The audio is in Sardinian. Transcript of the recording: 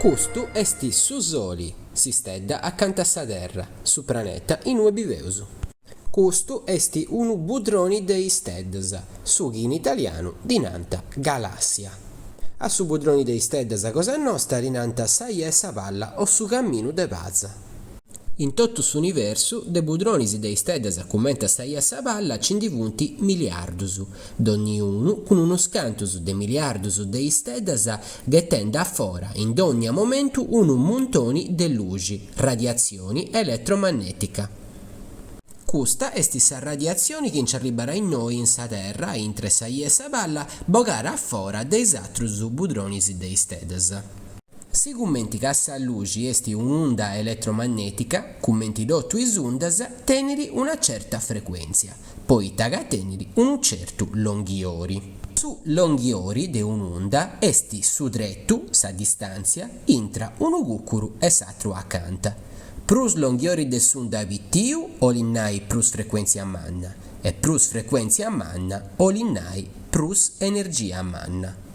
Custu est su Soli, s'istedda acanta a sa Terra, su praneta in ue biveus. Custu est unu budroni de isteddas, su chi in italianu ddi nant galàssia. A su budroni de isteddas cosa nosta ddi nant sa 'ia 'e sa palla o su caminu de paza. In totu s'universu, de budronis de isteddas cumenti a sa 'ia 'e sa palla ci ndi funt miliardus, donniunu cun unus cantus de miliardus de isteddas ghetendi a fora in dònnia momentu unu muntoni de luxi, radiatzioni eletromannètica. Custa est sa radiatzioni chi nci arribat a innoi in sa Terra, intre sa 'ia 'e sa palla, bogada a fora de is atrus budronis de isteddas. Sigumenti ca sa luxi est un'unda eletromannètica, cumenti totu is undas, tenit una certa frecuèntzia, poita ca tenit unu certu longhiori. Su longhiori de un'unda est su tretu, sa distàntzia, intra unu cùcuru e s'atru acanta. Prus longhiori de s'unda pitiu 'olit nai prus frecuèntzia manna e prus frecuèntzia manna 'olit nai prus energia manna.